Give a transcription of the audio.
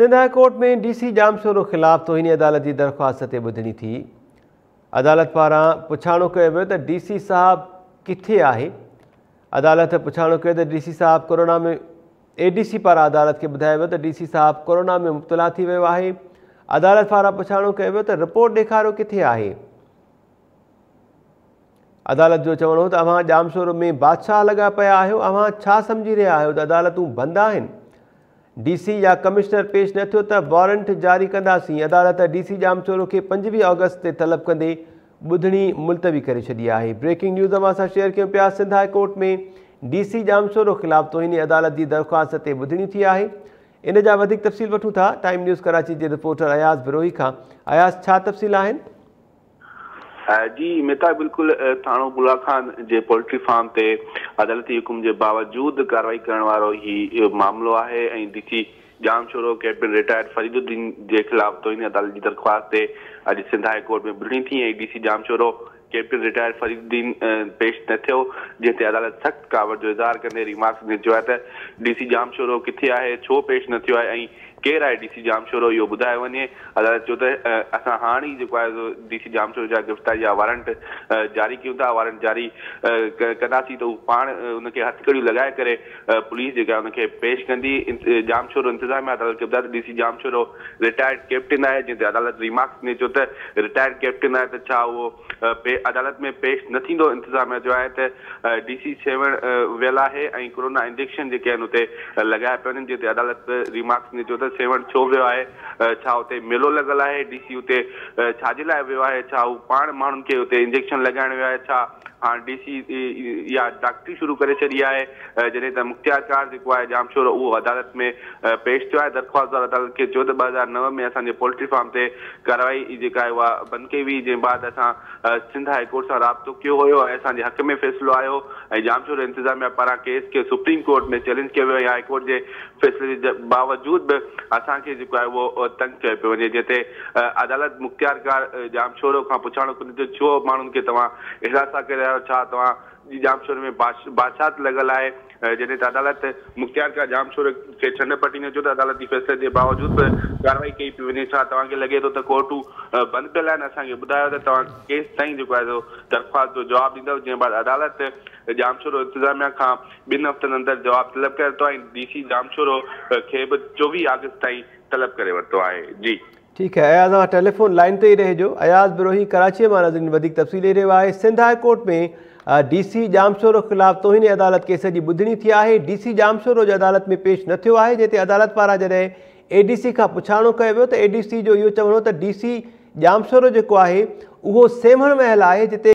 Sindh high court ۾ D C Jamshoro خلاف توهين عدالت جي درخواست تي ٻڌڻي ٿي. عدالت پاران پڇاڻو ڪيو ويو ته ڊي سي صاحب ڪٿي آهي؟ عدالت پڇاڻو ڪيو ته ڊي سي صاحب ڪورونا ۾ اي ڊي سي پاران عدالت کي ٻڌايو ويو ته ڊي سي صاحب ڪورونا ۾ مبتلا ٿي ويو آهي. عدالت پاران پڇاڻو ڪيو ويو ته رپورٽ ڏيکاريو ڪٿي آهي؟ عدالت جو چوڻ هو ته اوهان ڄامشورو ۾ بادشاهه لڳا پيا آهيو، اوهان ڇا سمجهي رهيا آهيو ته عدالتون بند آهن؟ ڊي سي يا ڪمشنر پيش نه ٿيو ته وارنٽ جاري ڪنداسين. عدالت ڊي سي ڄامشورو کي 25 آگسٽ تي طلب ڪندي ٻڌڻي ملتوي ڪري ڇڏي آهي. بريڪنگ نيوز اوهان سان شيئر ڪيون پيا، Sindh high court ۾ D C Jamshoro خلاف توهين عدالت جي درخواست تي ٻڌڻي ٿي آهي. ان جا وڌيڪ تفصيل وٺون ٿا ٽائيم نيوز ڪراچي جي رپورٽر اياز بروهي کان. اياز ڇا تفصيل آهن؟ جي ميتا بلڪل ٿاڻو بولا خان جي پولٽري فارم تي عدالتي حڪم جي باوجود ڪارروائي ڪرڻ وارو هي معاملو آهي ۽ D C Jamshoro captain retired Farid Uddin جي خلاف توهين عدالت جي درخواست تي اڄ سنڌ هاء ڪورٽ ۾ ٻڌڻي ٿي ۽ D C Jamshoro captain retired Farid Uddin پيش نه ٿيو جنهن تي عدالت سخت ڪاوڙ جو اظهار ڪندي ريمارڪس ڏيندي چيو آهي ته ڊي سي ڄامشورو ڪٿي آهي ڇو پيش نه ٿيو آهي ۽ ڪير آهي ڊي سي ڄامشورو اهو ٻڌايو وڃي. عدالت چيو ته اسان هاڻ ئي جيڪو آهي سو ڊي سي ڄامشورو جا گرفتاري جا وارنٽ جاري ڪيون ٿا، وارنٽ جاري ڪنداسين ته هو پاڻ ان کي هٿڪڙيون لڳائي ڪري پوليس جيڪا ان کي پيش ڪندي. ڄامشورو انتظاميا عدالت کي ٻڌايو ته D C Jamshoro retired captain آهي جنهن تي عدالت ريمارڪس ڏيندي چيو ته رٽائرڊ ڪيپٽن آهي ته ڇا اهو عدالت ۾ پيش نه ٿيندو. انتظاميا چيو آهي ته ڊي سي سيوهڻ ويل آهي ۽ ڪورونا انجيڪشن جيڪي آهن اتي لڳايا پيا وڃن جنهن تي عدالت ريمارڪس ڏيندي چيو ته سيوهڻ ڇو ويو آهي ڇا اتي ميلو لڳل آهي ڊي سي اتي ڇا جي لاء ويو آهي ڇا هو پاڻ ماڻهن کي اتي انجيڪشن لڳائڻ ويو آهي ڇا هاڻ ڊي سي اها ڊاڪٽري شروع ڪري ڇڏي آهي جڏهن ته مختيارڪار جيڪو آهي ڄامشورو اهو عدالت ۾ پيش ٿيو آهي درخواستگذار عدالت کي چيو ته 2009 ۾ اسان جي پولٽري فارم تي ڪارروائي جيڪا آهي اها بند ڪئي وئي جنهن بعد اسان سنڌ هاء ڪورٽ سان رابطو ڪيو هيو ۽ اسان جي حق ۾ فيصلو آيو ۽ ڄامشورو انتظاميا پاران ڪيس کي سپريم ڪورٽ ۾ چئلينج ڪيو ويو ۽ هاء ڪورٽ جي فيصلي جي باوجود به اسان کي جيڪو آهي اهو تنگ ڪيو پيو وڃي جنهن تي عدالت مختيارڪار ڄامشورو کان پڇاڻو ڪندي چيو ڇو ماڻهن کي توهان هراسان ڪري رهيا آهيو ڇا توهان جي ڄامشوري ۾ بادشاهت لڳل آهي جڏهن ته عدالت مختيارڪار ڄامشوري کي ڇنڊ پٽيندي چيو ته عدالتي فيصلي جي باوجود به ڪارروائي ڪئي پئي وڃي ڇا توهان کي لڳي ٿو ته ڪورٽون بند پيل آهن اسان کي ٻڌايو ته توهان ڪيستائين جيڪو آهي سو درخواست جو جواب ڏيندؤ جنهن بعد عدالت ڄامشورو انتظاميا کان ٻن هفتن اندر جواب طلب ڪري ورتو آهي ۽ ڊي سي ڄامشورو کي به 24 آگسٽ تائين طلب ڪري ورتو آهي جي. ٺيڪ آهي اياز اوهان ٽيليفون لائين تي ئي رهجو. اياز بروهي ڪراچيء مان ناظرين وڌيڪ تفصيل ڏئي رهيو آهي. Sindh high court ۾ D C Jamshoro خلاف توهين عدالت ڪيس جي ٻڌڻي ٿي آهي. ڊي سي ڄامشورو جو عدالت ۾ پيش نه ٿيو آهي جنهن تي عدالت پاران جڏهن اي ڊي سي کان پڇاڻو ڪيو ويو ته اي ڊي سي جو اهو چوڻ هو ته ڊي سي ڄامشورو جيڪو آهي اهو سيوهڻ ويل آهي جتي.